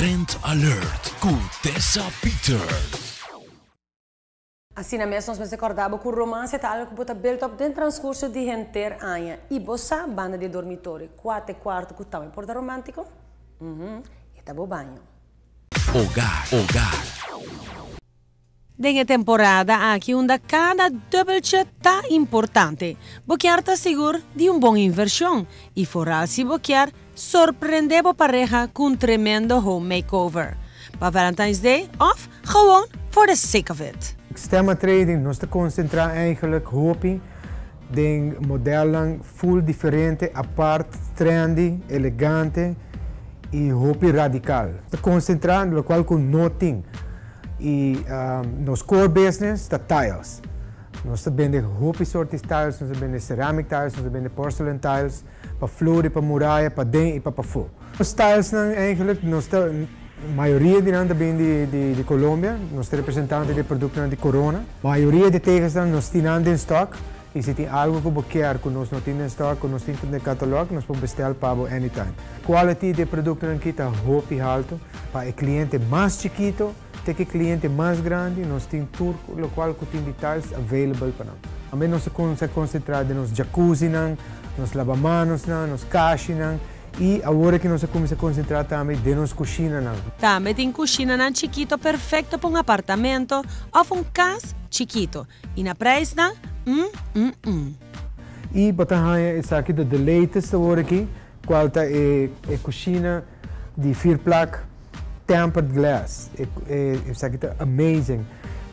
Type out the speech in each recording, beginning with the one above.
Trend Alert ku Tessa Peters. Asina mes nos mester corda bo cu romance ta algo cu bo ta build up den transcurso di henter aña y bo sa banda di e dormitorio cua ta e cuarto cu tambe por ta romantico? Uhmm, e ta bo baño. Hogar, hogar. Den e temporada aki unda cada dubbeltje ta importante, bo kier ta sigur di un bon inversion y foral si bo kier sorprende bo pareha cu un tremendo home makeover pa Valentine's Day of gewoon for the sake of it. Stemma Trading, nos ta konsentrá eigenlijk hopi den modelnan full diferente, apart, trendy, elegante i hopi radikal. Ta konsentrá lokual ku no tin i nos core business ta tiles. Nos ta bende hopi sort di tiles, nos ta bende ceramic tiles, nos ta bende porcelain tiles, pa flor i pa muraya, paden i pa pafó. Nos tilesnan eigenlijk nos ta mayoria di nan ta bin di di Colombia, nos ta representante di e produktonan di Corona. Mayoria di tegelsnan nos tin nan den stock i si tin algu ku bo kier ku nos no tin den stock ku nos tin den catalog nos por bestel pa bo anytime. Quality di e produktonan aki ta hopi haltu pa e kliente mas chikito te ku e kliente mas grandi nos tin tur lokual ku tin di tiles available pa nan. Tambe nos a konsentrá den nos jacuzzinan, nos labamanosnan, nos kashinan i awor aki nos a kuminsá konsentrá tambe den nos kushinanan. Tambe tin kushinanan chikito perfekto pa un apartamento òf un kas chikito i na preisnan mm mm mm. I bo ta haña esaki ta the latest awor aki, kual ta e kushina di vierplak tempered glass. Esaki ta amazing.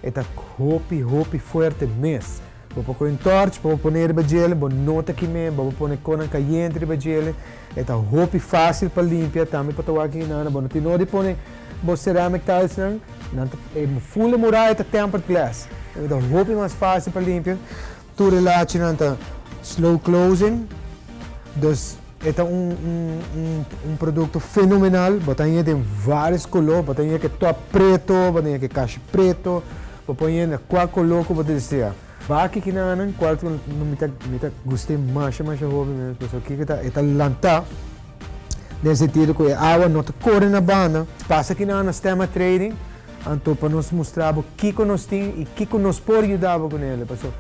E ta hopi hopi fuerte mes. Bo por kohe un torch bo por pone riba djele, bo no ta kim'é, bo por pone konan kayente riba djele. E ta hopi fásil pa limpia, tambe pa ta wak hinana. Bo no tin nodi pone bo ceramic tilesnan, nan ta e full e muraya ta tempered glass. E ta hopi mas fásil pa limpia. Tur e lachinan ta slow closing, dus e ta un un un producto fenomenal, bo ta haña den varios color, bo ta haña ke top preto, bo ta haña ke kashi preto, bo por haña na cua color cu bo ta desea. Baki kinanan cual cu mi ta mi ta gust'e masha masha hopi mes pasobra kiko ta e ta lanta den sentido cu e awa no ta core na banda. Pasa kinanan na Stemma Trading. Anto pa nos mustra bo kiko nos tin i kiko nos por yuda bo ku nele. Paso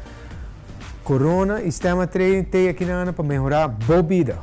Corona i Stemma Trading tei aki nan pa mehorá bo bida.